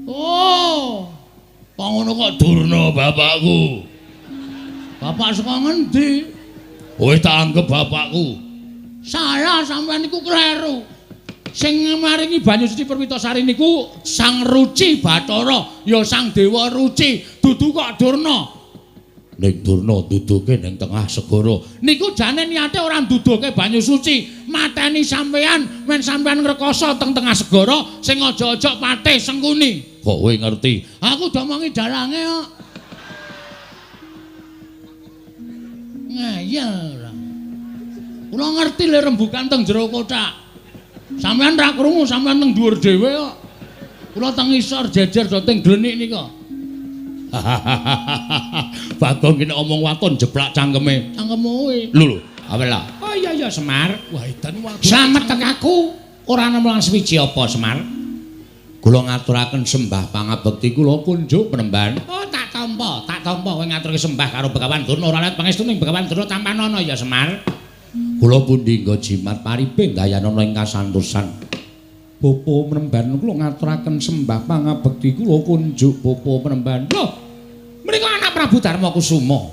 Oh. Kok ngono kok Durna bapakku. Bapak saka ngendi? Kowe tak anggap bapakku. Salah sampean niku kleru. Sing maringi banyu suci Perwitasari niku Sang Ruci Bathara, ya Sang Dewa Ruci, dudu kok Durna. Ning Durna duduke ning tengah segara. Niku jane niate ora nduduhke banyu suci, mateni sampean men sampean ngrekoso teng tengah segara sing aja-aja patih Sengkuni. Kok kowe ngerti? Aku domongi dalange kok. Ngeyel ora. Kula ngerti le rembukan teng jero kothak. Sampeyan ra krungu, sampeyan teng dhuwur dhewe kok. Kula teng isor jejer do teng glenik nika. Bagong kene omong waton jeblak cangkeme. Cangkemmu kuwi. Lho lho, apa lah? Oh iya iya Semar. Wah, edan wae. Slamet tekaku ora nemu lan suwiji apa Semar? Kula ngaturaken sembah pangabekti kula kunjuk penemban. Oh, tak tampa, tak tampa kowe ngaturke sembah karo Begawan Durna ora let pangestuning Begawan Durna tampanana ya Semar. Kula pundi nggo jimat paripin dayanana ing kasantosan. Bapa penemban kula ngaturaken sembah pangabekti kula kunjuk bapa penemban. Lho, menika anak Prabu Darma Kusuma.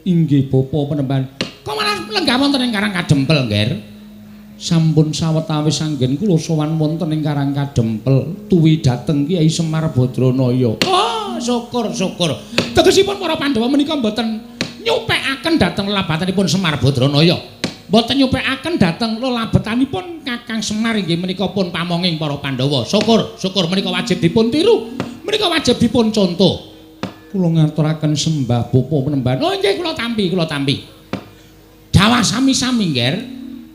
Inggih bapa penemban. Kok malah lenggah wonten ing Karang Kadempel, Ngger? Sampun sawetawis anggen kula sowan wonten ing Karang Kadempel tuwi dhateng Kyai Semar Badranaya. Oh, syukur syukur. Tegesipun para Pandhawa menika mboten nyupekaken dhateng lelabatanipun Semar Badranaya. Mboten nyupekaken dhateng lelabetanipun Kakang Semar inggih menika pun pamonging para Pandhawa. Syukur, syukur menika wajib dipun tiru. Menika wajib dipun contoh. Kula ngaturaken sembah bapa penemban. Oh nggih kula tampi, kula tampi. Dawah sami-sami, Ngger.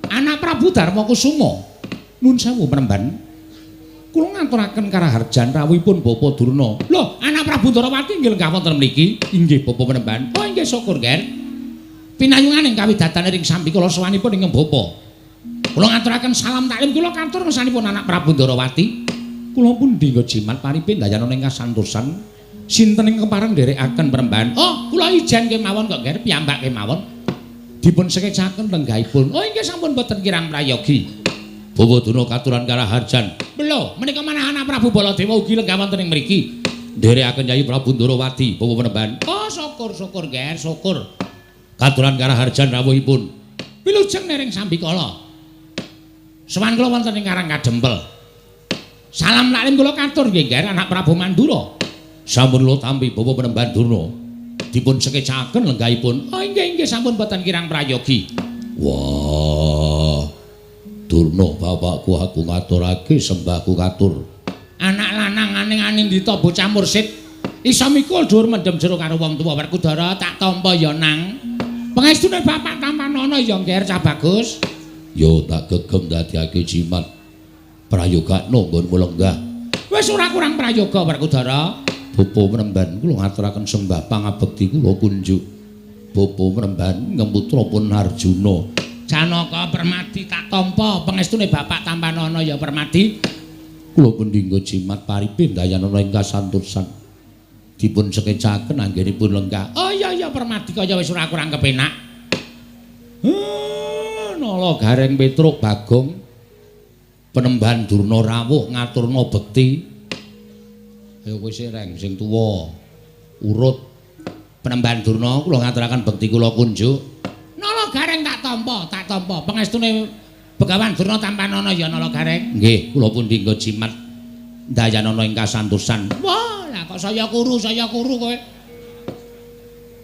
Anak Prabu Darma Kusuma. Nun sewu penemban. Kula ngaturaken karaharjan rawuhipun Bapa Durna. Lho, anak Prabu Ndarawati nggih lenggah wonten mriki. Inggih bapa penemban. Oh inggih syukur, Ngger. Pinayungan ing kawidatane ring sambikala sowanipun ingkang bapa. Kula ngaturaken salam taklim kula katur ngersanipun anak Prabu Ndarawati. Kula pundi nggo jimat paripin dayanana ing kasantosan. Sinten ing kepareng nderekaken penemban? Oh, kula ijen kemawon kok, Ngger, piyambak kemawon. Dipun sekecaken lenggahipun. Oh, inggih sampun boten kirang prayogi. Bawa Durna katuran karaharjan. Lho, menika manah anak Prabu Baladewa ugi lenggah wonten ing mriki. Nderekaken Yayi Prabu Ndarawati, Bawa penemban. Oh, syukur syukur, Ngger, syukur. Katuran karaharjan rawuhipun. Wilujeng nering sambikala. Sowan kula wonten ing Karang Kadempel. Salam taklim kula katur nggih, Ngger, anak Prabu Mandura. Sampun kula tampi Bawa penemban Durna. Dipun sekecaken lenggahipun. Oh inggih inggih sampun boten kirang prayogi. Wah. Durna bapakku aku ngaturake sembahku katur. Anak lanang aning-anindita bocah mursid iso mikul dhuwur mendem jero karo wong tuwa. Werkudara tak tampa ya nang. Pangestune bapak tampanana ya Ngger cah bagus. Yo tak gegem dadiake jimat. Prayogakno nggonmu lenggah. Wis ora kurang prayoga Werkudara. Bapa penemban kula ngaturaken sembah pangabekti kula kunjuk. Bapa penemban ngemputra pun Arjuna. Janaka Permadi tak tampa pangestune bapak tampanana ya Permadi. Kula pundi nggo jimat paripin dayanana ing kasantosan. Dipun sekecaken anggenipun lenggah. Oh iya iya Permadi kaya wis ora kurang kepenak. Nala Gareng Petruk Bagong penemban Durna rawuh ngaturna bekti. Ayo kowe sing reng sing tuwa urut penemban Durna kula ngaturaken bekti kula kunjuk. Nala Gareng tak tampa, tak tampa pangestune Begawan Durna tampanana ya Nala Gareng. Nggih, kula pundi nggo jimat dayanana ing kasantosan. Wah, lah kok saya kuru kowe.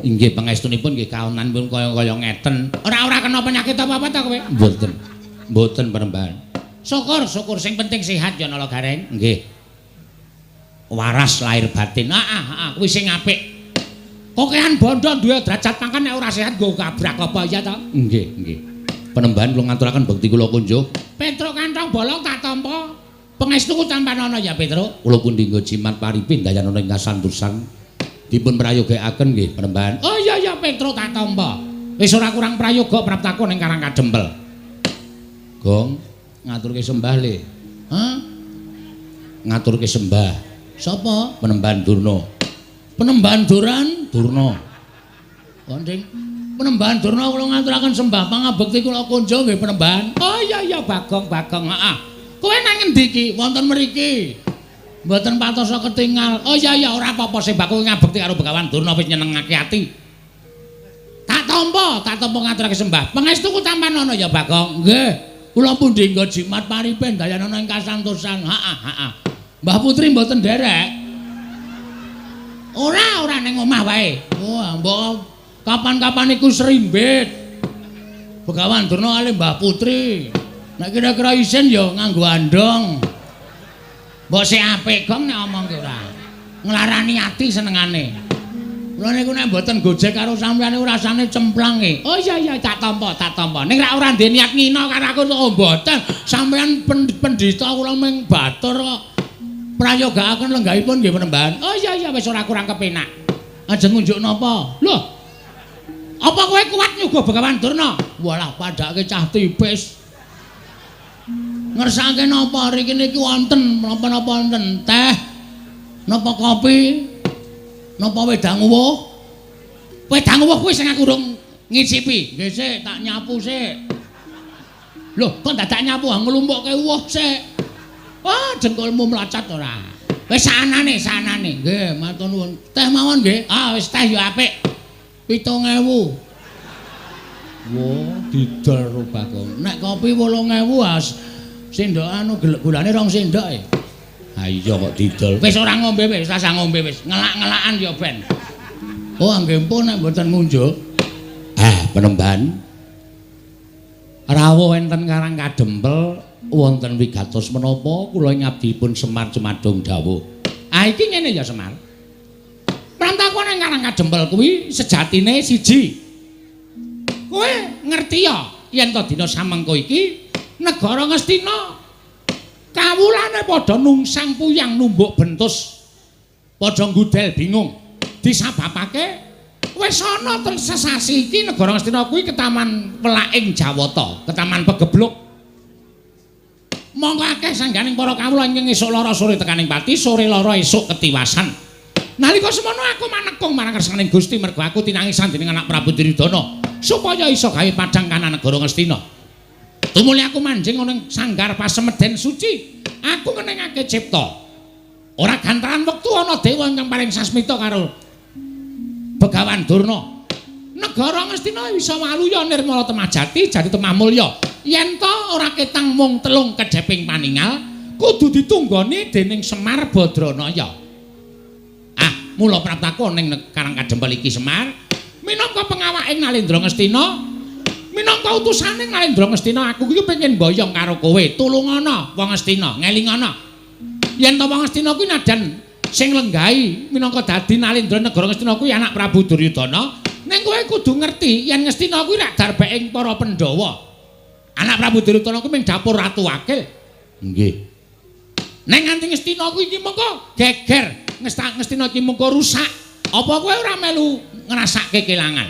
Inggih pangestunipun nggih kaonanipun kaya-kaya ngeten. Ora-ora kena penyakit apa-apa ta kowe? Mboten. Mboten penemban. Syukur, syukur sing penting sehat ya Nala Gareng. Nggih. Waras lahir batin. Heeh, heeh, kuwi sing apik. Kokean bondo duwe derajat pangkat nek ora sehat nggo kabrak apa ya ta? Nggih, nggih. Penemban kula ngaturaken bekti kula kunjuk. Petruk kantong bolong tak tampa. Pangestuku tampanana ya Petruk. Kula pundi nggo jimat paripin dayanana ing kasantosan. Dipun prayogakaken nggih penemban. Oh iya iya Petruk tak tampa. Wis ora kurang prayoga praptaku ning Karang Kadempel. Gong ngaturke sembah le. Hah? Ngaturke sembah. Sapa? Penemban Durna. Penemban Duran Durna. Konding Penemban Durna kula ngaturaken sembah pangabekti kula kunjung nggih penemban. Oh iya iya Bagong Bagong heeh. Kowe nang ngendi iki? Wonten mriki. Mboten patosa ketingal. Oh iya iya ora apa-apa sing bakul ngabekti karo Begawan Durna wis nyenengake ati. Tak tampa ngaturake sembah. Pangestuku tampanana ya Bagong. Nggih. Kula pundi nggo jimat paripen dayanana ing kasantosan. Heeh, heeh. Mbah Putri mboten nderek. Ora, ora ning omah wae. Wah, mbok kapan-kapan iku serimbit. Begawan Durna kali Mbah Putri. Nek kira-kira isin ya nganggo andong. Mbok sik apik Gong nek omong ki ora. Nglarani ati senengane. Kula niku nek mboten gojek karo sampeyan niku rasane cemplang e. Oh iya iya tak tampa, tak tampa. Ning rak ora ndek niat ngina karo aku oh mboten. Sampeyan pendhita kula ming batur kok. Prayogaaken lenggahipun nggih Panembahan. Oh iya iya wis ora kurang kepenak. Ajeng ngunjuk napa? Lho. Apa kowe kuat nyuguh Begawan Durna? Walah padhake cah tipis. Ngersake napa riki niki wonten napa-napa wonten teh, napa kopi, napa wedang uwuh? Wedang uwuh kuwi sing aku urung ngicipi. Nggih sik, tak nyapu sik. Lho, kok dadak nyapu nglumpukke uwuh sik. Wah, dengkulmu mlacat ora. Wis sanane, sanane. Nggih, matur nuwun. Teh mawon nggih. Ah, wis teh ya apik. 7.000. Wah, didol ro Bagong. Nek kopi 8.000 as sendok anu gulane 2 sendok e. Ha iya kok didol. Wis ora ngombe wis, rasah ngombe wis. Ngelak-ngelakan ya ben. Oh, nggih pun nek mboten ngunjuk. Ah, Panembahan. Rawuh enten Karang Kadempel wonten wigatos menapa kula ngabdipun Semar Cumadung dawuh. Ah iki ngene ya Semar. Prantaku nang Karang Kadempel kuwi sejatine siji. Kowe ngerti ya yen to dina samengko iki negara Ngastina kawulane padha nungsang puyang numbuk bentus. Padha nggudel bingung. Disababake wis ana ten sesasi iki negara Ngastina kuwi ketaman welaking Jawata, ketaman pegebluk. Monggo akeh sangganing para kawula ingkang esuk lara sore tekaning pati, sore lara esuk ketiwasan. Nalika semono aku manekung marang kersaning Gusti mergo aku tinangisan dening anak Prabu Duryudana supaya iso gawe padhang kanan negara Ngastina. Tumuli aku manjing ana ing sanggar pasemeden suci, aku ngenengake cipta. Ora gantaran wektu ana dewa ingkang paring sasmita karo Begawan Durna. Negara Ngastina bisa waluya nirmala temah jati jati temah mulya. Yen to ora ketang mung telung kedheping paningal, kudu ditunggoni dening Semar Badranaya. Ah, mula praptaku ning Karang Kadempel iki Semar, minangka pengawaking Nalendra Ngastina, minangka utusane Nalendra Ngastina, aku iki pengen mboyong karo kowe. Tulungana wong Ngastina, ngelingana. Yen to wong Ngastina kuwi nadan sing lenggahi minangka dadi Nalendra negara Ngastina kuwi anak Prabu Duryudana, ning kowe kudu ngerti yen Ngastina kuwi rak darbeking para Pandhawa. Anak Prabu Duryudana kuwi ming dapur ratu wakil. Nggih. Ning nganti Ngastina kuwi iki mengko geger, Ngastina iki mengko rusak. Apa kowe ora melu ngrasake kelangan?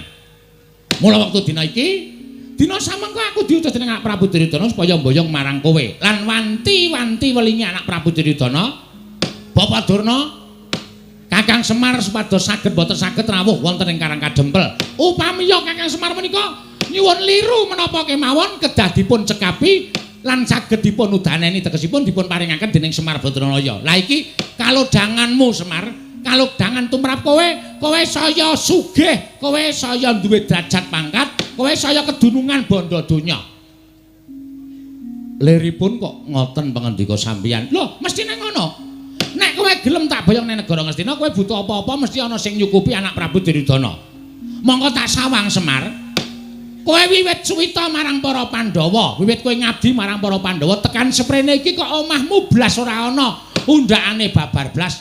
Mula wektu dina iki, dina samengko aku diutus dening anak Prabu Duryudana supaya mboyong marang kowe. Lan wanti-wanti welingi anak Prabu Duryudana, Bapak Durna, Kakang Semar supados saged boten saged rawuh wonten ing Karang Kadempel. Upamiya Kakang Semar menika nyuwun liru menapa kemawon kedah dipun cekapi lan saged dipun udaneni tegesipun dipun paringaken dening Semar Badranaya. Lah iki kalodhanganmu Semar, kalodhangan tumrap kowe, kowe saya sugih, kowe saya duwe derajat pangkat, kowe saya kedunungan bondo donya. Liripun kok ngoten pangandika sampeyan. Lho, mestine ngono. Nek kowe gelem tak boyong ning negara Ngastina, kowe butuh apa-apa mesti ana sing nyukupi anak Prabu Duryudana. Monggo tak sawang Semar. Kowe wiwit suwita marang para Pandhawa, wiwit kowe ngabdi marang para Pandhawa tekan seprene iki kok omahmu blas ora ana, undhakane babar blas.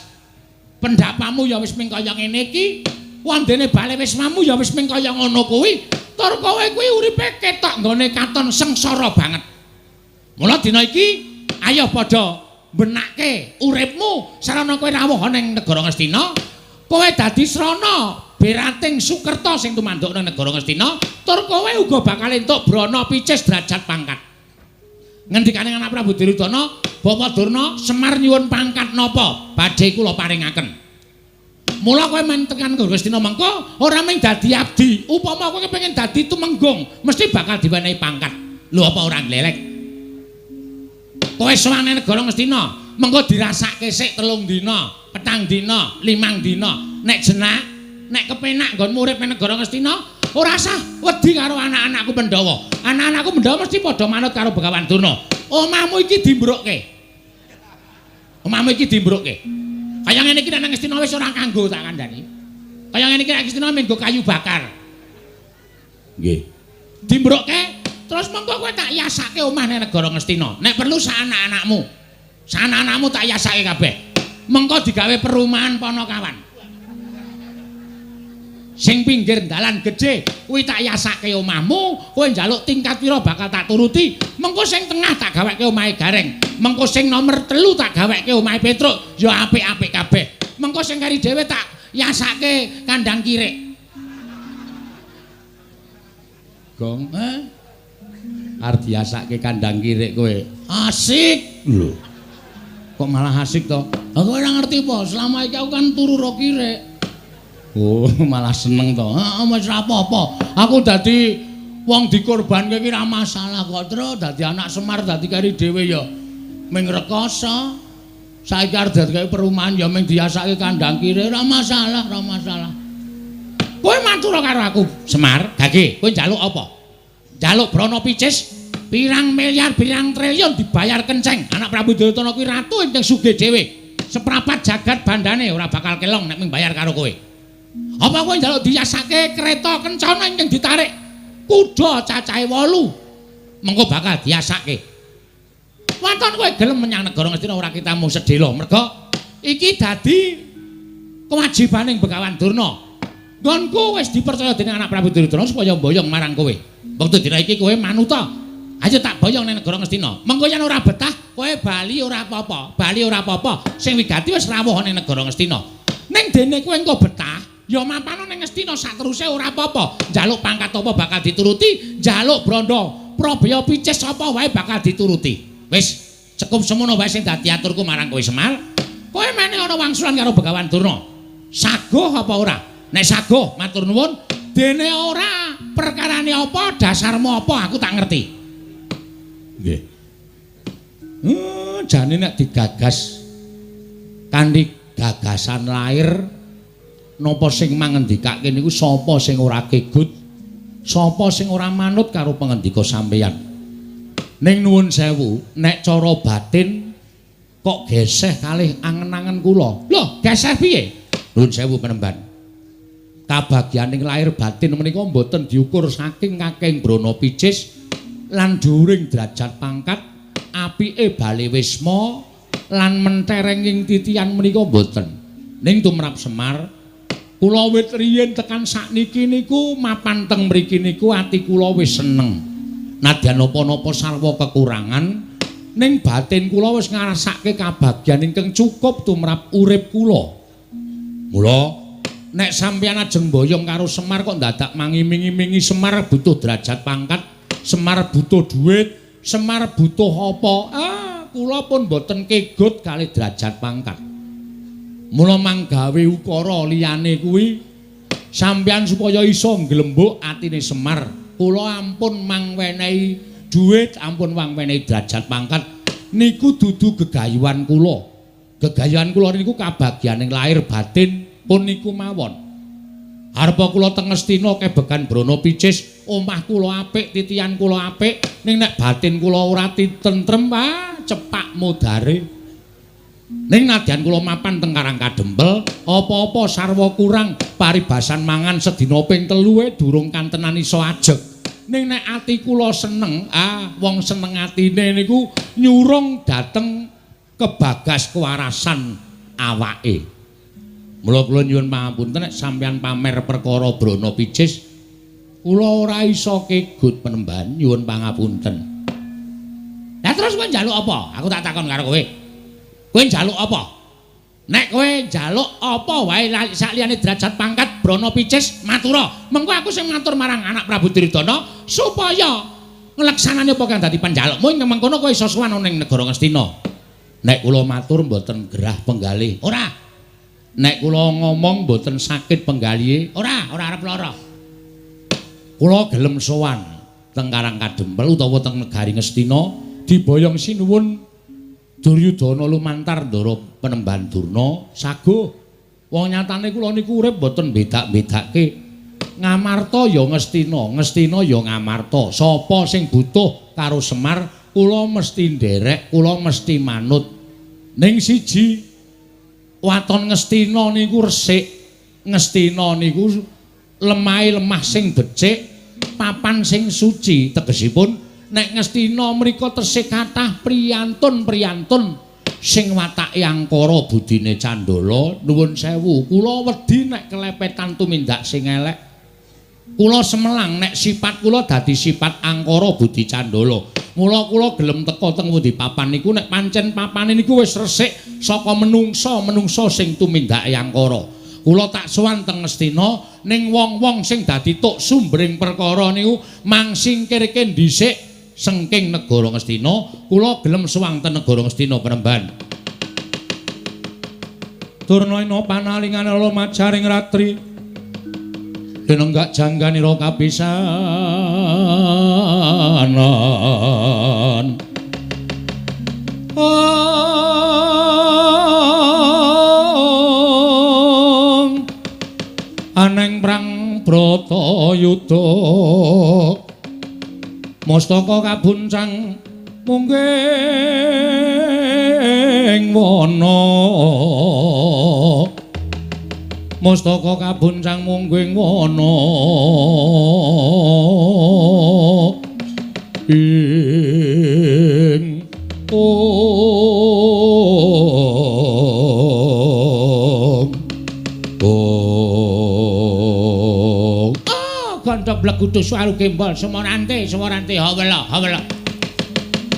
Pendapamu ya wis ming kaya ngene iki, wondene bale wismamu ya wis ming kaya ngono kuwi. Tur kowe kuwi uripe ketok nggone katon sengsara banget. Mula dina iki ayo padha benake uripmu sarana kowe rawuh ana ing negara Ngastina, kowe dadi srana berating Sukerta sing tumanduk nang negara Ngastina, tur kowe uga bakal entuk brana picis derajat pangkat. Ngendikane anak Prabu Duryudana, Bapak Durna, Semar nyuwun pangkat napa badhe kula paringaken. Mula kowe men tekan Ngastina mengko ora mung dadi abdi, upama kowe kepengin dadi tumenggung, mesti bakal diwenehi pangkat. Lho apa ora nglelek? Kowe sowan negara Ngastina, Mengko dirasake sik 3 dina, 4 dina, 5 dina. Nek jenak, nek kepenak nggonmu urip ning negara Ngastina, ora sah wedi karo anak-anakku Pandhawa. Anak-anakku Pandhawa mesti padha manut karo Begawan Durna. Omahmu iki dimbrukke. Omahmu iki dimbrukke. Kaya ngene iki nek nang Ngastina wis ora kanggo tak kandhani. Kaya ngene iki nek Ngastina mung nggo kayu bakar. Nggih. Dimbrukke terus mengko kowe tak yasake omah ning negara Ngastina. Nek perlu sak anak-anakmu. Sak anak-anakmu tak yasake kabeh. Mengko digawe perumahan Ponokawan. Sing pinggir dalan gedhe kuwi tak yasake omahmu, kowe njaluk tingkat pira bakal tak turuti. Mengko sing tengah tak gaweke omahe Gareng. Mengko sing nomor 3 tak gaweke omahe Petruk, ya apik-apik kabeh. Mengko sing kari dhewe tak yasake kandang kirik. Gong, eh? Arep diyasake kandang kirik kowe. Asik lho. Kok malah asik to? Aku ora ngerti apa, selama iki aku kan turu ro kirik. Oh, malah seneng to. Heeh, wis ora apa-apa. Aku dadi wong dikorbanke iki ora masalah kok, Tru. Dadi anak Semar dadi kari dhewe ya ming rekoso. Saiki arep dadi perumahan ya ming diasake kandang kirik, ora masalah, ora masalah. Kowe matur karo aku, Semar, gage, kowe njaluk apa? Njaluk brana picis pirang miliar, pirang triliun dibayar kenceng. Anak Prabu Duryudana kuwi ratu ingkang sugih dhewe. Seprapat jagat bandane ora bakal kelong nek ming bayar karo kowe. Apa kowe njaluk diyasake kereta kencana ingkang ditarik kuda cacahe 8? Mengko bakal diyasake. Waton kowe gelem menyang negara Ngastina ora kita mung sedhela, merga iki dadi kewajibaning Begawan Durna. Nggonku wis dipercaya dening anak Prabu Duryudana supaya mboyong marang kowe. Wektu dina iki kowe manuta. Ayo tak boyong ning negara Ngastina. Mengko yen ora betah, kowe bali ora apa-apa. Bali ora apa-apa. Sing wigati wis rawuh ning negara Ngastina. Ning dene kowe engko betah, ya mapano ning Ngastina sateruse ora apa-apa. Njaluk pangkat apa bakal dituruti, njaluk brandha probaya picis apa wae bakal dituruti. Wis cukup semono wae sing dadi aturku marang kowe Semar. Kowe mene ana wangsulan karo Begawan Durna. Saguh apa ora? Nek saguh matur nuwun, dene ora perkarane apa, dasarmu apa aku tak ngerti. Nggih. Jane nek digagas kanthi gagasan lair napa sing mangendikake niku sapa sing ora kegut, sapa sing ora manut karo pangendika sampeyan. Ning nuwun sewu, nek cara batin kok geseh kalih angen-angen kula. Lho, geseh piye? Nuwun sewu penemban. Kabagyaning lair batin menika mboten diukur saking kakeng brana picis lan dhuwuring derajat pangkat, apike bale wisma lan menterenging titian menika mboten. Ning tumrap Semar, kula wit riyin tekan sakniki niku mapan teng mriki niku ati kula wis seneng. Nadyan napa-napa sarwa kekurangan, ning batin kula wis ngrasake kabagyan ingkang cukup tumrap urip kula. Mula nek sampeyan ajeng mboyong karo Semar kok dadak mangiming-imingi Semar butuh derajat pangkat, Semar butuh duit, Semar butuh apa? Ah, kula pun mboten kegut kalih derajat pangkat. Mula manggawe ukara liyane kuwi sampeyan supaya iso nglembuk atine Semar. Kula ampun mangwenehi duit, ampun mangwenehi derajat pangkat. Niku dudu gegayuhan kula. Gegayuhan kula niku kabagyaning lahir batin pun niku mawon. Arepa kula teng Ngastina kebegan brana picis, omah kula apik, titian kula apik, ning nek batin kula ora titentrem, ah cepak modare. Ning nadyan kula mapan teng Karang Kadempel, apa-apa sarwa kurang, paribasan mangan sedina ping 3 durung kantenan iso ajeg. Ning nek ati kula seneng, ah wong seneng atine niku nyurung dhateng kebagas kewarasan awake. Mula kula nyuwun pangapunten nek sampeyan pamer perkara brana picis, kula ora iso kegut penemban, nyuwun pangapunten. Lah terus kowe njaluk apa? Aku tak takon karo kowe. Kowe njaluk apa? Nek kowe njaluk apa wae sak liyane derajat pangkat brana picis matura. Mengko aku sing matur marang anak Prabu Duryudana supaya ngleksanani apa kang dadi panjalukmu ing mengkono kowe iso sowan ning negara Ngastina. Nek kula matur mboten gerah penggalih. Ora. Nek kula ngomong mboten sakit penggalihe. Ora, ora arep lara. Kula gelem sowan teng Karang Kadempel utawa teng negari Ngastina diboyong sinuwun Duryudana lumantar ndara Penemban Durna saguh. Wong nyatane kula niku urip mboten bedak-bedake. Ngamarta ya Ngastina, Ngastina ya Ngamarta. Sapa sing butuh karo Semar, kula mesti nderek, kula mesti manut. Ning siji, waton Ngastina niku resik. Ngastina niku lemahe lemah sing becik, papan sing suci. Tegesipun nek Ngastina mriku tesih kathah priyantun-priyantun sing watake angkara budine candala. Nuwun sewu, kula wedi nek kelepetan tumindak sing elek. Kula semelang nek sifat kula dadi sifat angkara budi candala. Mula kula gelem teka teng pundi papan niku nek pancen papane niku wis resik saka menungsa-menungsa sing tumindake angkara. Kula tak sowan teng Ngastina ning wong-wong sing dadi tuk sumbering perkara niku mangsingkirke dhisik sengking negara Ngastina. Kula gelem sowan teng negara Ngastina Penemban. Durna ina panalingane lumajaring ratri denenggak jangganira kapisanan. Aneng prang Bratayuda mustaka kabuncang mungging wana. Mustaka kabuncang mungging wana ing ong ong. Ah, gandhok blegudu suwaru gembol semorante semorante hawela hawela.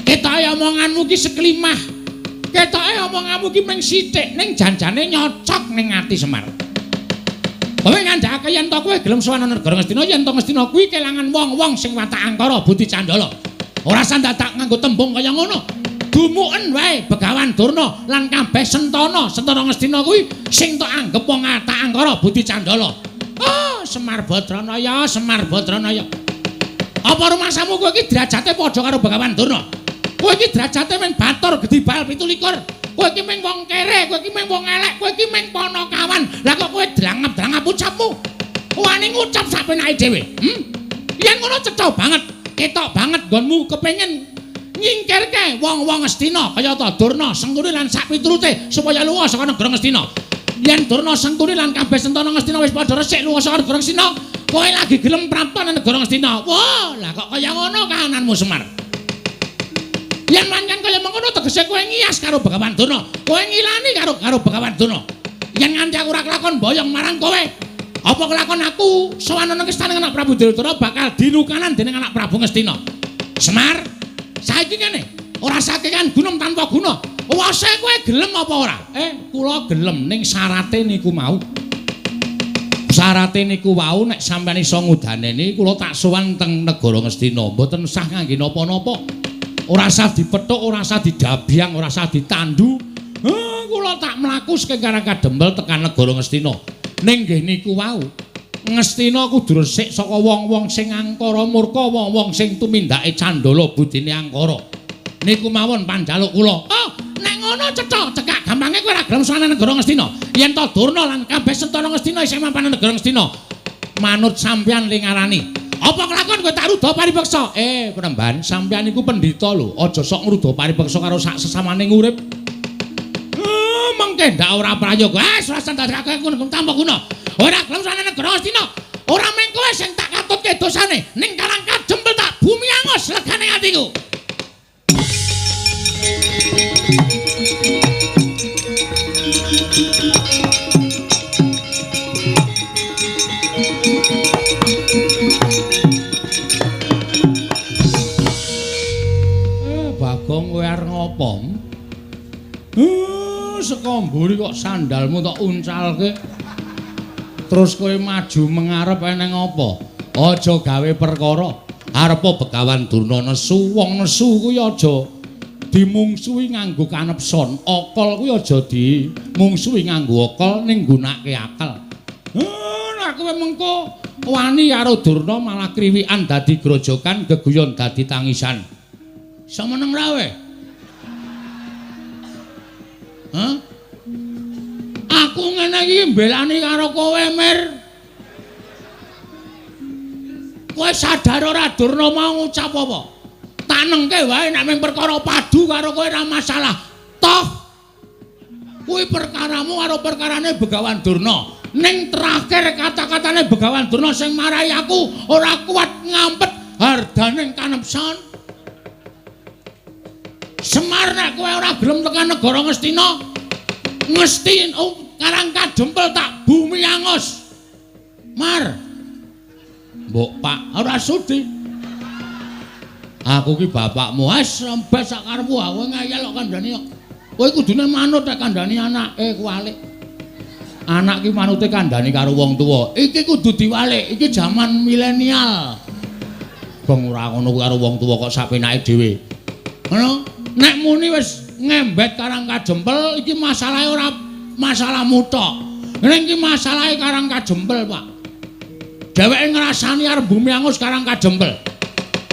Ketoke omonganmu ki seklimah. Ketoke omonganmu ki mung sithik ning janjane nyocok ning ati Semar. Kowe ngandhakake yen to kowe gelem sowan negara Ngastina, yen to Ngastina kuwi kelangan wong-wong sing watak angkara budi candala. Ora sandadak nganggo tembung kaya ngono. Dumuken wae Begawan Durna lan kabeh sentana, sentana Ngastina kuwi sing tok anggep wong watak angkara budi candala. Oh, Semar Badranaya, Semar Badranaya. Apa rumasamu kowe iki derajate padha karo Begawan Durna? Kowe iki derajate mung batur gedibal 27. Kowe iki mung wong kere, kowe iki mung wong elek, kowe iki mung panakawan. Lah kok kowe drangap-drangap ucapmu? Wani ngucap sak penake dhewe. Yen ngono cetha banget, ketok banget nggonmu kepengin nyingkirke wong-wong Ngastina kayata Durna, Sengkuni lan sak piturute supaya lunga saka negara Ngastina. Yen Durna, Sengkuni lan kabeh sentana Ngastina wis padha resik lunga saka negara Ngastina, kowe lagi gelem prapta nang negara Ngastina. Wah, lah kok kaya ngono kahananmu Semar? Yen pancen kaya mengkono tegese kowe ngiyas karo Begawan Durna, kowe ngilani karo Begawan Durna. Yen nganti aku ora kelakon boyong marang kowe, apa kelakon aku sowan nang istana anak Prabu Duryudana bakal dilukanan dening anak Prabu Ngastina. Semar, saiki ngene, ora sakekan gunung tanpa guna. Wase kowe gelem apa ora? Kula gelem ning syarate niku mau. Syarate niku wau nek sampeyan iso ngudaneni kula tak sowan teng negara Ngastina, mboten sah ngangge napa-napa. Ora sah dipethuk, ora sah didabyang, ora sah ditandu. Kula tak mlaku saking Karang Kadempel tekan negara Ngastina. Ning nggih niku wau, Ngastina kudu resik saka wong-wong sing angkara murka, wong-wong sing tumindake candala budine angkara. Niku mawon panjaluk kula. Oh, nek ngono cetha, cekak gampange kowe ora gelem sowan negara Ngastina. Yen to Durna lan kabeh sentana Ngastina isih mapan negara Ngastina. Manut sampeyan ling ngarani. Apa kelakon kowe tak ruda paripeksa? Penemban, sampeyan niku pendhita lho. Aja sok ngruda paripeksa karo sak sesamane urip. Mengke ndak ora prayoga. Wis ora ndadekake ngono tanpa guna. Ora gelem sowan negara Ngastina. Ora mung kowe sing tak katutke dosane, ning Karang Kadempel tak bumi angus legane atiku. Bagong kowe arep ngopo? Saka mburi kok sandalmu tok uncalke. Terus kowe maju mengarep eneng apa? Aja gawe perkara. Arepa Begawan Durna nesu, wong nesu kuwi aja dimungsuhi nganggo kanepson. Akal kuwi aja dimungsuhi nganggo akal ning nggunakake akal. Nek kowe mengko wani karo Durna malah kriwikan dadi grojokan, geguyon dadi tangisan. Iso meneng ra kowe? Hah? Aku ngene iki mbelani karo kowe, Mir. Kowe sadar ora Durna mau ngucap apa? Tanengke wae nek mung perkara padu karo kowe ora masalah. Toh kuwi perkaramu karo perkarane Begawan Durna. Ning terakhir kata-katane Begawan Durna sing marai aku ora kuat ngampet hardaning kanepson. Semar nek kowe ora gelem tekan negara Ngastina, Ngesti Karang Kadempel tak bumi angus. Mar. Mbok Pak ora sudi. Aku ki bapakmu, wis rembes sak karepmu, aku ngeyel kok kandhani kok. Kowe kudune manut nek kandhani anake kuwalik. Anak ki manute kandhani karo wong tuwa. Iki kudu diwalik, iki jaman milenial. Bong ora ngono karo wong tuwa kok sapenake dhewe. Ngono? Nek muni wis ngembet Karang Kadempel iki masalahe ora masalahmu tok. Ning iki masalahe Karang Kadempel, Pak. Dheweke ngrasani arep bumi angus Karang Kadempel.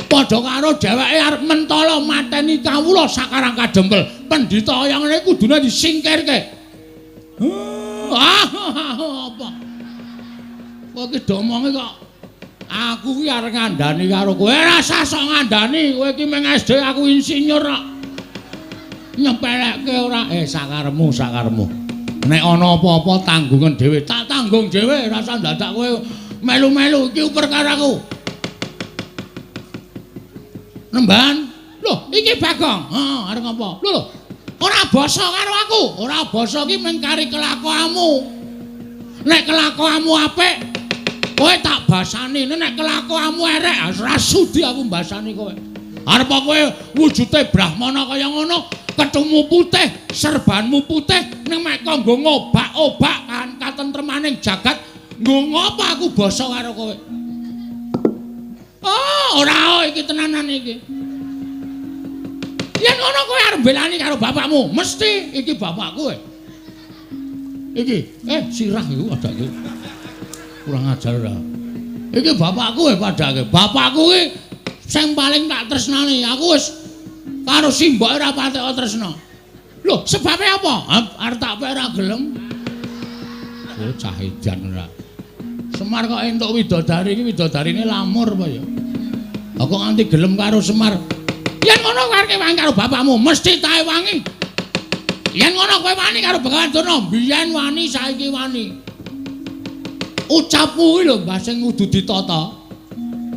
Padha karo dheweke arep mentala mateni kawula sak Karang Kadempel. Pendhita kaya ngene kudune disingkirke. Ah, apa? Kowe iki domonge kok aku ki arep ngandani karo kowe. Ora usah sok ngandani, kowe iki mung SD aku insinyur kok. Nyepelekke ora? Sakarepmu, sakarepmu. Nek ana apa-apa tanggungan dhewe, tak tanggung dhewe, ora usah dadak kowe melu-melu iki perkaraku. Nemban. Lho, iki Bagong. Heeh, arep ngapa? Lho, ora basa karo aku. Ora basa ki mung kari kelakuanmu. Nek kelakuanmu apik, kowe tak basani. Nek kelakuanmu erek, ora sudi aku mbasani kowe. Arep kowe wujude brahmana kaya ngono, kethumu putih, serbanmu putih, ning mek kok nggo ngobak-obak kan katentremaning jagat, nggo ngopo aku basa karo kowe? Oh, ora iki tenanan iki. Yen ngono kowe arep mbelani karo bapakmu, mesti iki bapakku. Iki, sirah iku padake. Kurang ajar ora. Iki bapakku padake. Bapakku iki sing paling tak tresnani. Aku wis karo simboke ora patek tresna. Lho, sebabe apa? Arep tak pek ora gelem. Oh, cah edan ora. Semar kok entuk widodari iki, widodarine lamur apa ya? Kok nganti gelem karo Semar? Yen ngono kowe arep wangi karo bapakmu, mesti tae wangi. Yen ngono kowe wani karo Begawan Durna, biyen wani saiki wani. Ucapmu kuwi lho Mbah sing kudu ditata.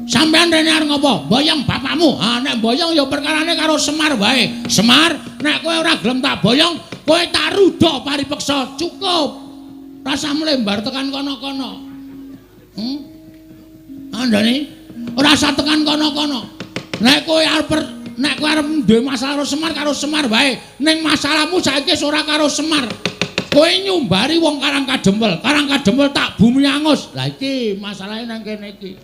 Sampeyan rene arep ngopo? Boyong bapakmu. Ha nek boyong ya perkarane karo Semar wae. Semar, nek kowe ora gelem tak boyong, kowe tak rudha paripeksa. Cukup. Rasah mlembar tekan kono-kono. Andane ora usah tekan kono-kono. Nek kowe arep duwe masalah karo Semar, karo Semar wae. Ning masalahmu saiki wis ora karo Semar. Kowe nyumbari wong Karang Kadempel. Karang Kadempel tak bumi angus. Lah iki masalahe nang kene iki.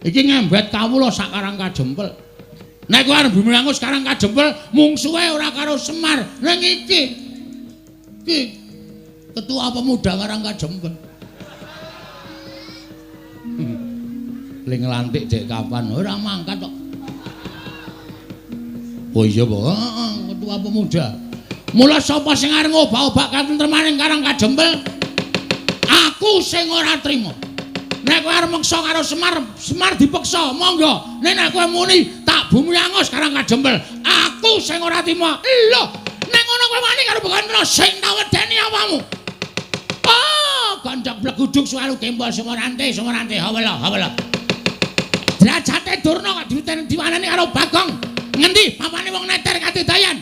Iki ngembet kawula sak Karang Kadempel. Nek kowe arep bumi angus Karang Kadempel, mungsuhe ora karo Semar. Ning iki. Iki ketua pemuda Karang Kadempel. Ling nglantik dek kapan? Ora mangkat kok. Oh iya, Pak. Heeh, ketua pemuda. Mula sapa sing arep ngobak-obak katentremaning Karang Kadempel? Aku sing ora trima. Nek kowe arep meksa karo Semar, Semar dipeksa, monggo. Nek nek kowe muni tak bumi angus Karang Kadempel, aku sing ora trima. Lho, nek ngono kowe wani karo Begawan Durna sing tak wedeni awakmu. Oh, gondok bleguduk suwalu gembol sumorante, sumorante, hawela, hawela. Derajate Durna kok diwaneni karo Bagong. Ngendi papane wong neter katidayan?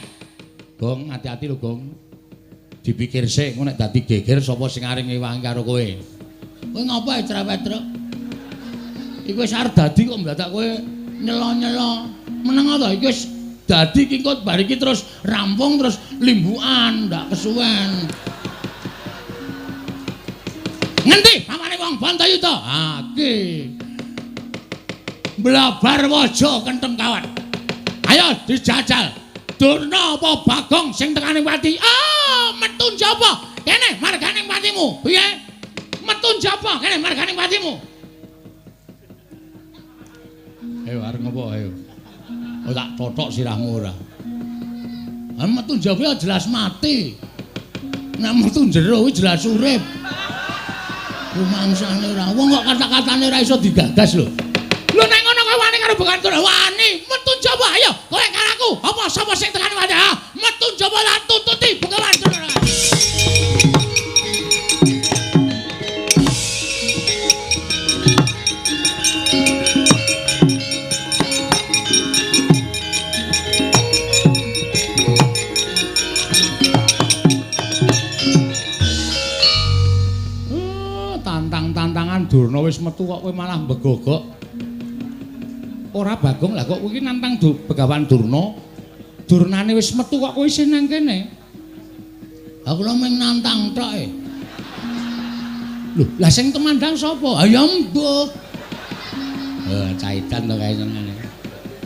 Gong, hati-hati lho, Gong. Dipikir sik engko nek dadi geger sapa sing arep ngewangi karo kowe. Kowe ngopo cerewet, Truk? Iku wis arep dadi kok ndadak kowe nyelo-nyelo. Meneng to iki wis dadi iki kok bar iki terus rampung terus limbukan, ndak kesuwen. Ngendi pamane wong Bantayuda? Ha iki. Blabar waja kentheng kawat. Ayo dijajal. Durna apa Bagong sing tekane pati? Ah, metu njaba. Kene margane patimu. Piye? Metu njaba kene margane patimu. Ayo arep ngopo ayo. Oh tak totok sirahmu ora. Ah metu njaba jelas mati. Nek metu jero kuwi jelas urip. Rumangsane ora. Wong kok kata-katane ora iso digagas lho. Lho nek ngono kowe wani karo Begawan Durna? Wani, metu njaba ayo. Kowe karo aku. Apa sapa sing tekan wani? Ha, metu njaba lan tututi Begawan Durna. Tantang-tantangan Durna wis metu kok kowe malah mbegogok. Ora Bagong, lah kok kowe iki nantang Begawan Durna. Durnane wis metu kok kowe isih nang kene. Aku lho mung nantang tok e. Lho, lah sing temandang sapa? Ha ya mbuh. Caitan to kae senengane.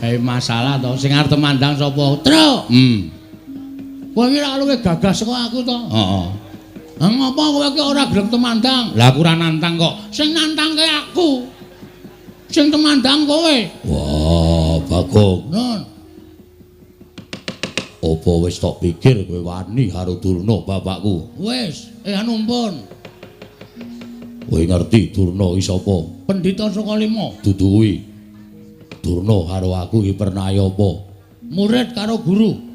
Kae masalah to, sing arep temandang sapa? Truk. Kowe iki ora luwih gagah saka aku to? Heeh. Ha ngapa kowe iki ora gelem temandang? Lah aku ora nantang kok. Sing nantangke aku. Sing temandang kowe. Wah, Bagong. Nun. Apa wis tok pikir kowe wani karo Durna bapakku? Wis, anu pun. Kowe ngerti Durna iki sapa? Pendhita Sukalima. Dudu kuwi. Durna karo aku iki pernahe apa? Murid karo guru.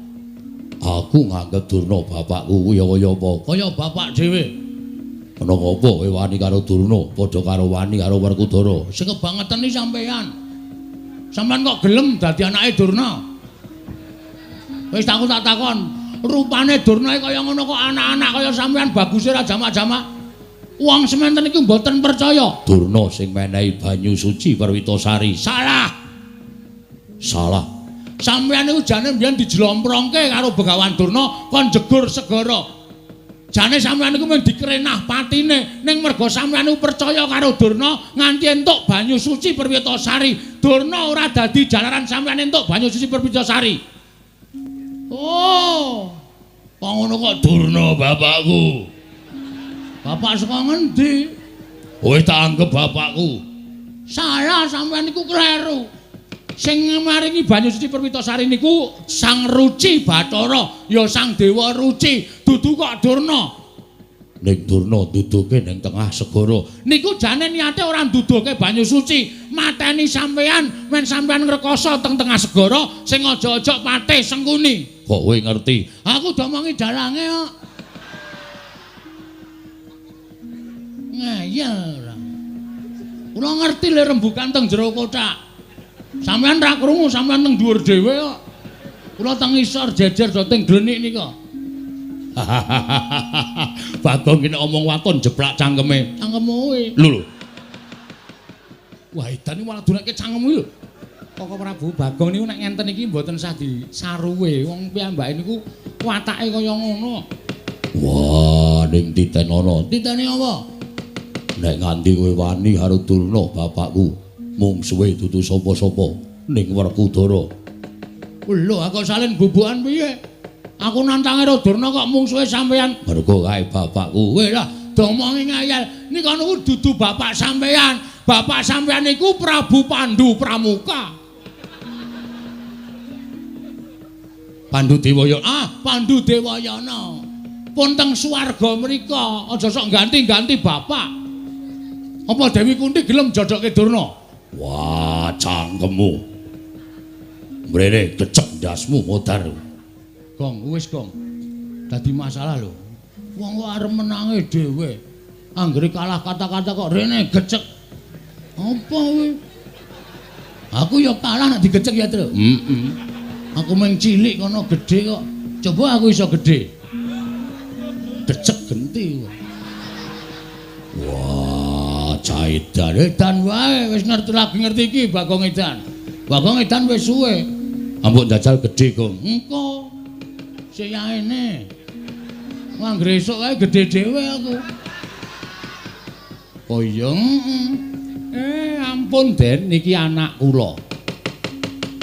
Aku nganggep Durna bapakku kuwi kaya apa? Kaya bapak dhewe. Ana apa kowe wani karo Durna padha karo wani karo Werkudara? Sing kebangetan iki sampeyan. Sampeyan kok gelem dadi anake Durna? Wis aku tak takon, rupane Durna kaya ngono kok anak-anak kaya sampeyan baguse ra jamak-jamak. Wong sementen iki mboten percaya. Durna sing menehi banyu suci Perwitasari. Salah. Salah. Sampeyan niku jane mbiyen dijlomprongke karo Begawan Durna kon jegur segara. Jane sampeyan niku mung dikrenah patine, ning merga sampeyan niku percaya karo Durna nganti entuk banyu suci Perwitasari. Durna ora dadi jalaran sampeyan entuk banyu suci Perwitasari. Oh. Kok ngono kok Durna bapakku. Bapak saka ngendi? Kowe tak anggep bapakku. Salah, sampeyan niku kleru. Sing maringi banyu suci Perwitasari niku Sang Ruci Bathara, ya Sang Dewa Ruci, dudu kok Durna. Ning Durna duduke ning tengah segara. Niku jane niate ora nduduhke banyu suci, mateni sampeyan men sampeyan ngrekoso teng tengah segara sing aja-aja patih Sengkuni. Kok kowe ngerti? Aku domongi dalange kok. Ngeyel ora. Kula ngerti le rembukan teng jero kothak. Sampeyan ra krungu, sampeyan teng dhuwur dhewe kok. Kula teng isor jejer do teng glenik nika. Bagong ki nek omong waton jeplak cangkeme. Cangkemmu kuwi. Lho lho. Wah, edan iki malah dunake cangkemmu lho. Koko Prabu Bagong niku nek ngenten iki mboten sah disaruwe. Wong piyambake niku watake kaya ngono. Wah, ning titenono. Titene apa? Nek nganti kowe wani karo Durna bapakku, mungsuhe dudu sapa-sapa ning Werkudara. Lho, aku salin bubukan piye? Aku nantang karo Durna kok mungsuhe sampeyan. Mergo kae bapakku. Weh lah, domongi ngayal. Nika niku dudu bapak sampeyan. Bapak sampeyan niku Prabu Pandu Pramuka. Pandu Dewayana. Ah, Pandu Dewayana. Pun teng swarga mrika, aja sok ganti-ganti bapak. Apa Dewi Kunti gelem jodohke Durna? Wah, cangkemmu. Mrene kecek ndasmu modar. Gong, wis gong. Dadi masalah lho. Wong kok arep menange dhewe. Anggere kalah kata-kata kok rene gecek. Apa kuwi? Aku ya kalah nek digecek ya, Tru. Heeh. Aku mung cilik kono gedhe kok. Coba aku iso gedhe. Gecek genti. Wah, caidan. Edan wae wis ngerti lagi ngerti iki Bagong Edan. Bagong Edan wis suwe. Ambok njajal gedhe, Gong. Engko. Sing yaene. Wah, ngresuk kae gedhe dhewe aku. Oh iya. Ampun Den, niki anak kula.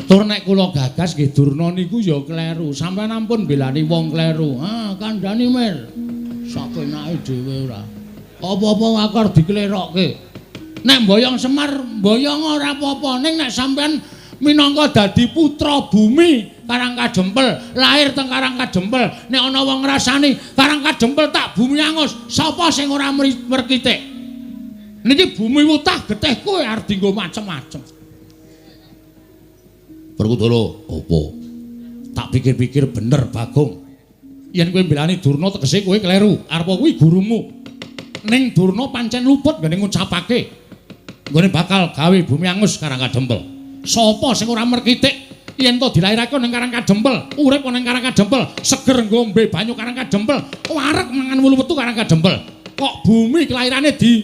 Tur nek kula gagas nggih Durna niku ya kleru. Sampeyan ampun belani wong kleru. Ah, kandhani Mir. Sakenake dhewe ora. Apa-apa akar diklerokke. Nek mboyong Semar, mboyong ora apa-apa. Ning nek sampeyan minangka dadi putra bumi Karang Kadempel, lahir teng Karang Kadempel. Nek ana wong ngrasani Karang Kadempel tak bumi angus, sapa sing ora merkitik? Niki bumi wutah getih kowe arep dienggo macem-macem. Werkudara, apa? Tak pikir-pikir bener Bagong. Yen kowe mbelani Durna tegese kowe kleru. Arep kuwi gurumu. Ning Durna pancen luput nggone ngucapake. Nggone bakal gawe bumi angus Karang Kadempel. Sapa sing ora merkitik yen to dilairake ning Karang Kadempel, urip ning Karang Kadempel, seger ngombe banyu Karang Kadempel, wareg mangan wulu wetu Karang Kadempel. Kok bumi kelairane di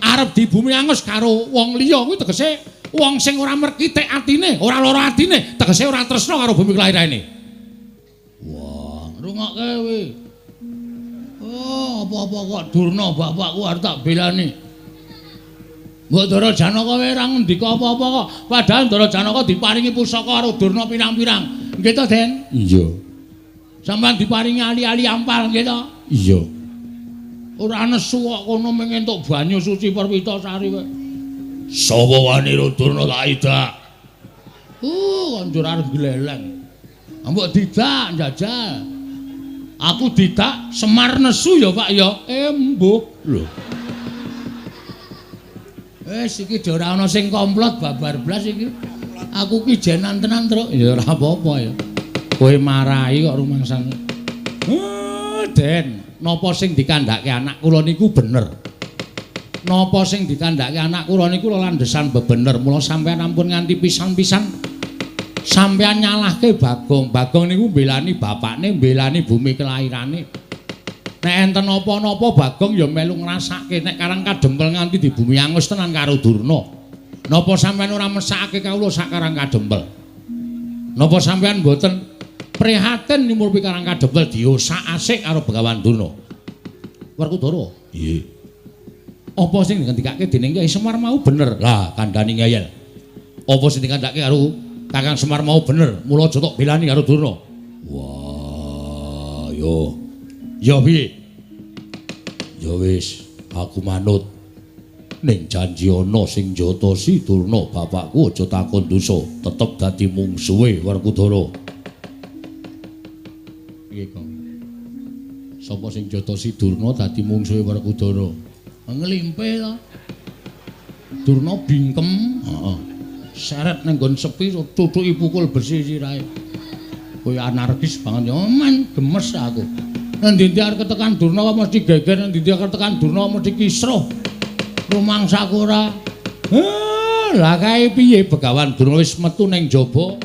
arep di bumi angus karo wong liya kuwi tegese wong sing ora merkitik atine, ora lara atine, tegese ora tresna karo bumi kelairane. Wah, rungokke kowe. Oh, apa-apa kok Durna bapakku arep tak belani. Mbok Ndara Janaka kowe ora ngendika apa-apa kok. Padahal Ndara Janaka diparingi pusaka karo Durna pirang-pirang. Nggih to, Den? Iya. Sampeyan diparingi ali-ali ampal nggih to? Iya. Ora nesu kok kono mung entuk banyu suci Perwitasari kowe. Sapa wani ro Durna tak idak? Kok njur arep gleleng. Mbok didak njajal. Aku didak Semar nesu ya, Pak ya. Embuh. Lho. Wis iki ora ana sing komplot babar blas iki. Aku ki jenan tenan, Truk. Ya ora apa-apa ya. Kowe marahi kok rumangsane. Den, napa sing dikandhake anak kula niku bener? Napa sing dikandhake anak kula niku landhesan bebener. Mula sampeyan ampun nganti pisan-pisan sampeyan nyalahke Bagong. Bagong niku mbelani bapakne, mbelani bumi kelairane. Nek enten napa-napa Bagong ya melu ngrasake nek Karang Kadempel nganti di bumi angus tenan karo Durna. Napa sampeyan ora mesakake kawula sak Karang Kadempel? Napa sampeyan mboten prihatin nyumurpi Karang Kadempel diosak-asik karo Begawan Durna? Werkudara, nggih. Apa sing dingendikake dening Kyai Semar mau bener? Lah, kandhani ngeyel. Apa sing dikandhake karo Kakang Semar mau bener? Mula aja tok belani karo Durna. Wah, yo. Ya piye? Ya wis, aku manut. Ning janji ana sing njotosi Durna bapakku aja takon dosa, tetep dadi mungsuhe Werkudara. Piye, Kang? Sapa sing njotosi Durna dadi mungsuhe Werkudara? Nglimpe to. Durna bingkem, heeh. Seret ning nggon sepi tutuki pukul besi sirahe. Kowe anarkis banget ya, men gemes aku. Ngendi-endi arep ketekan Durna kok mesti geger, ngendi-endi arep ketekan Durna mesti kisruh. Rumangsaku ora. Lah kae piye Begawan Durna wis metu ning jaba.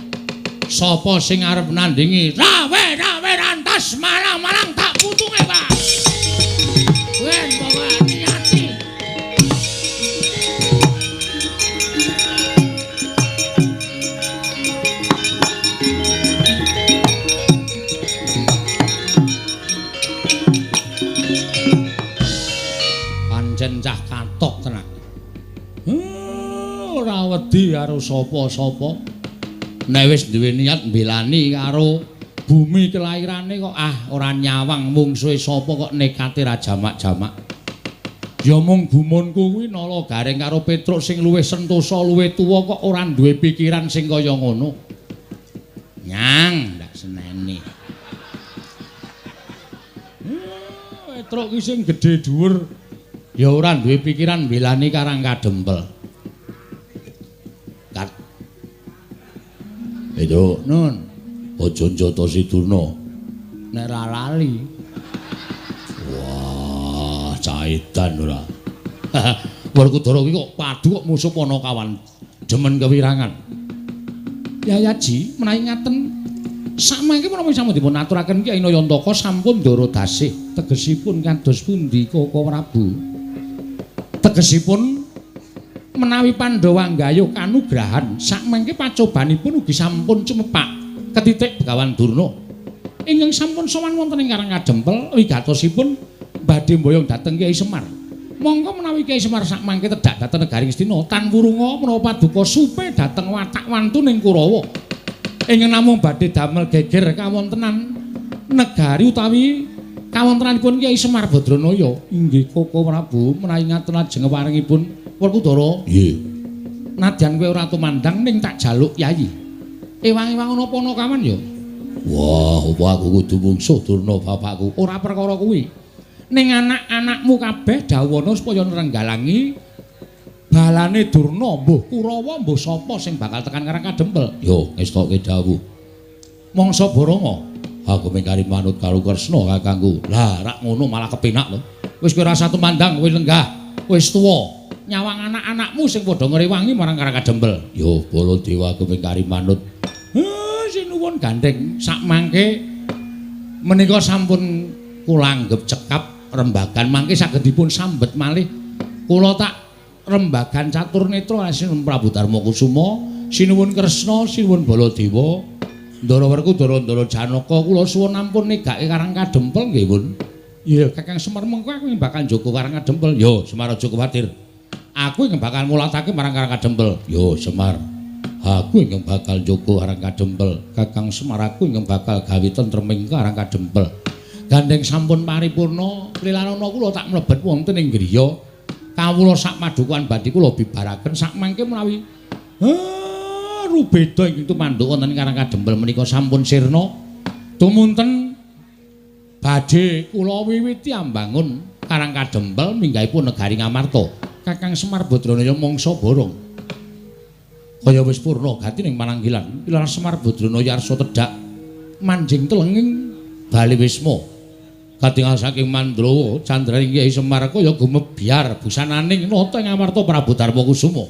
Sapa sing arep nandingi? Rawe-rawe rantas malang-malang tak putunge, Pak. Ben pokoke niati. Pancen cah katok tenan. Ora wedi karo sapa-sapa. Nek wis duwe niat mbelani karo bumi kelairane kok ah ora nyawang mungsuhe sapa kok nekate ra jamak-jamak. Ya mung gumunku kuwi Nala Gareng karo Petruk sing luwih sentosa luwih tuwa kok ora duwe pikiran sing kaya ngono. Nyang ndak seneni. Petruk ki sing gedhe dhuwur ya ora duwe pikiran mbelani Karang Kadempel. Kat. Itu, Nun, aja njotosi Durna. Nek ra lali. Wah, caitan ora. Werkudara ki kok padu kok musuh Panakawan demen kewirangan. Yayaji menawi ngaten samangke menapa sampun dipun aturaken Kyai Nayantaka sampun ndara dasih tegesipun kados pundi Koko Prabu? Tegesipun menawi Pandhawa nggayuh kanugrahan sakmangke pacobanipun ugi sampun cumepak ketitik Begawan Durna ingkang sampun sowan wonten ing Karang Kadempel wigatosipun badhe mboyong dhateng Kyai Semar. Monggo menawi Kyai Semar sakmangke tedhak dhateng negari Ngastina tan wurunga menawa paduka supe dhateng watak wantuning Kurawa ingkang namung badhe damel geger kawontenan negari utawi kawontenanipun Kyai Semar Badranaya. Inggih Koko Prabu menawi ngaten lajeng waringipun Werkudara. Nggih. Nadyan kowe ora tumandang ning tak jaluk yayi. Ewang-ewang ana panakawan ya. Wah, apa aku kudu mungsuh Durna bapakku? Ora perkara kuwi. Ning anak-anakmu kabeh dhawuhana supaya nrenggalangi balane Durna, mbuh Kurawa mbuh sapa sing bakal tekan Karang Kadempel. Yo, ngestoke dawuh. Mangsa Baranga, aku mengkari manut karo Kresna kakangku. Lah, rak ngono malah kepenak lho. Wis kowe ora tumandang, kowe lenggah, wis tuwa. Nyawang anak-anakmu sing padha ngrewangi marang Karang Kadempel. Yo, Baladewa aku mengkari manut. Sinuwun gandeng sakmangke menika sampun kula anggep cekap rembagan mangke saged dipun sambet malih. Kula tak rembagan catur netra sinuwun Prabu Darma Kusuma, sinuwun Kresna, sinuwun Baladewa, Ndara Werkudara, Ndara Janaka, kula suwun ampun negake Karang Kadempel nggih, Pun. Iya, Kakang Semar mengko aku bakal njaga Karang Kadempel. Yo, Semar aja kuwatir. Aku ingkang bakal mulatake marang Karang Kadempel. Yo, Semar. Aku ingkang bakal njaga Karang Kadempel. Kakang Semar aku ingkang bakal gawe tentreming Karang Kadempel. Gandeng sampun paripurna, lilanana kula tak mlebet wonten ing griya. Kawula sak padukuhan badhe kula bibaraken sakmangke menawi rubeda ingkang tumanduk wonten Karang Kadempel menika sampun sirna. Tumunten badhe kula wiwiti ambangun Karang Kadempel minggahipun negari Ngamarta. Kakang Semar Badranaya mangsa borong. Kaya wis purna gati ning pananggilan. Pilar Semar Badranaya arsa tedhak manjing telenging bali wisma. Katingal saking Mandrawa candraning Kyai Semar kaya gumebyar busananing nata ing Amarta Prabu Darma Kusuma.